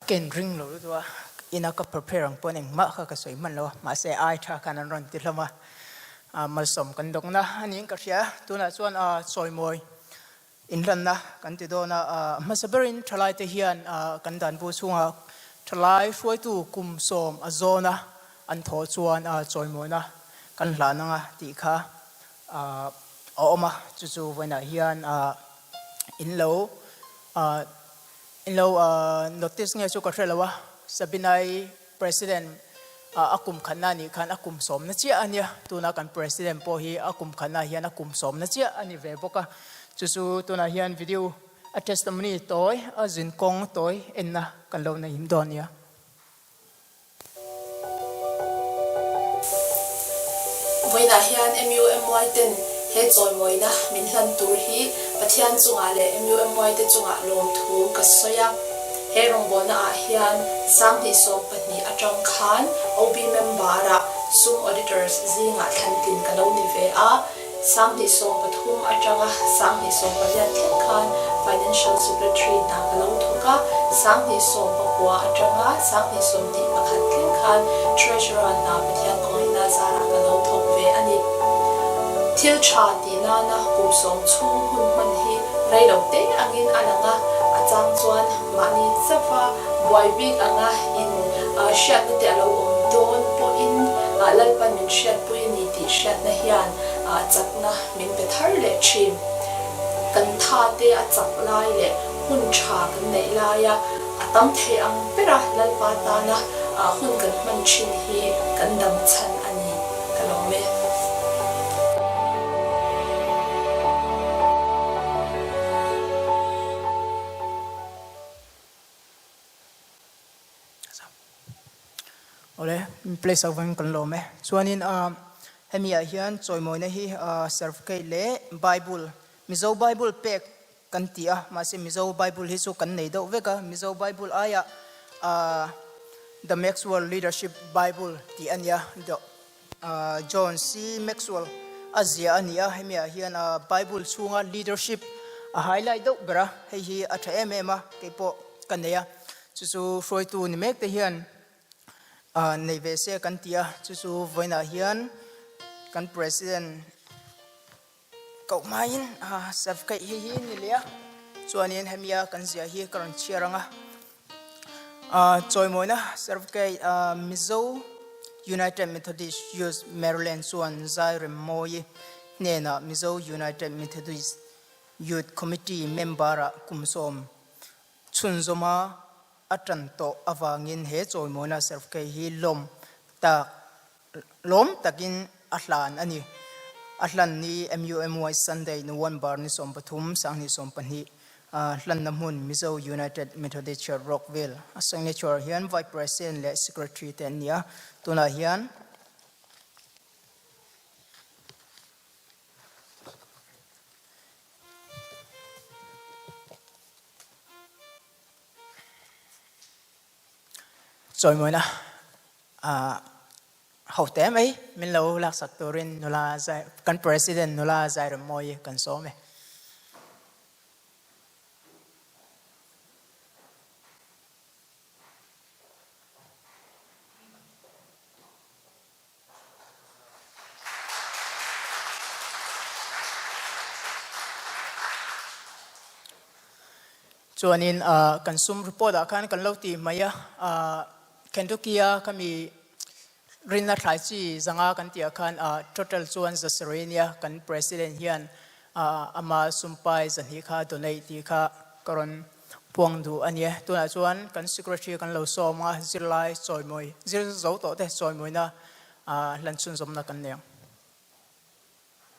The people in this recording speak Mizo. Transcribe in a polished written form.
Ka inring lo lutuk a, ina ka prepare ang pawn engmah kha ka sawi hman lo a, mahse ai tha khan an rawn ti hlawm a, malsawm kan dawkna a niin ka hria. Tunah chuan chawimawi inhlanna kan ti dawn a, hmasa berin thalaite hian kan danbu chhunga thalai hruaitu kum sawm a zawn a, an thawh chuan chawimawina kan hlan anga tih kha a awm a, chu chu vawiinah hian in lo In lo notice nge chu ka hre lo a, Sabinai President a kum khatna anih khan a kum sawmna chiah a nia, tuna kan President pawh hi a kum khatna hian a kum sawmna chiah a ni ve bawk a, chu chu tunah hian video a testimony tawi a zinkawng tawi enna kan lo nei him dawn nia. Vawiinah hian MUMY ten he chawimawina min hlan tur hi Pathian chungah leh MUMY te chungah lawmthu ka sawi a. He rawngbawlna ah hian 2012 atang khan OB member ah sum auditors zingah thlantlin ka lo ni ve a. 2013 atanga 2018 thleng khan Financial Secretary hna ka lo thawk a, 2019 atanga 2021 thleng khan Treasurer hna Pathian khawngaihna zarah ka lo thawk ve a ni. Thil tha tih nana kum sawm chhung hun hman hi rei lo te angin a lang a, a chang chuan mahni chauha buai bik anga in hriatna te a lo awm dawn pawhin Lalpan min hriatpui a ni tih hriatna hian chakna min pe thar leh thin. Kan tha te a chak lai leh hun tha kan neih laia a tam thei ang bera Lalpa tana hun kan hman thin hi kan dam chhan a ni ka lawm e. Awle, place avangin kan lawm e. Chuanin hemi ah hian chawimawina hi certificate leh Bible, Mizo Bible pek kan ti a, mahse Mizo Bible hi chu kan nei deuh vek a, Mizo Bible aiah The Maxwell Leadership Bible tih a nia, John C. Maxwell a ziah a ni a, hemi ah hian Bible chhunga leadership a highlight deuh ber a, hei hi a tha em em a, keipawh ka nei a. Chu chu hruaitu ni mek te hian nei ve se kan ti a, chu chu vawiinah hian kan President koh hmain certificate hi hi ni leh a, chuanin hemia kan ziah hi ka rawn chhiar ang a. Chawimawina certificate Mizo United Methodist Youth Maryland chuan Zairemmawi hnenah Mizo United Methodist Youth Committee member-ah kum sawm Chhunzawma a tan tawh avangin he chawimawina certificate hi lawm tak lawm takin a hlan a ni. A hlan ni MUMY Sunday November ni 13, 2020 hlanna hmun Mizo United Methodist Church Rockville. A signature hian Vice President leh Secretary te an ni a, tunah hian. Chawimawina ho te mai min lo laksak turin nula zai kan President nula Zairemmawi kan sawm e. Chuanin kan sum report ah khan kan lo ti mai a, Kentucky a khami rinna thlai chi zanga kan tih ah khan total chuan za sarih nia kan president hian ama sumpai zahnih kha donate tih kha ka rawn puang duh a nia. Tunah chuan kan secretary kan lo sawm a, zirlai chawimawi, zir zo tawh te chawimawina hlan chhunzawmna kan nei ang.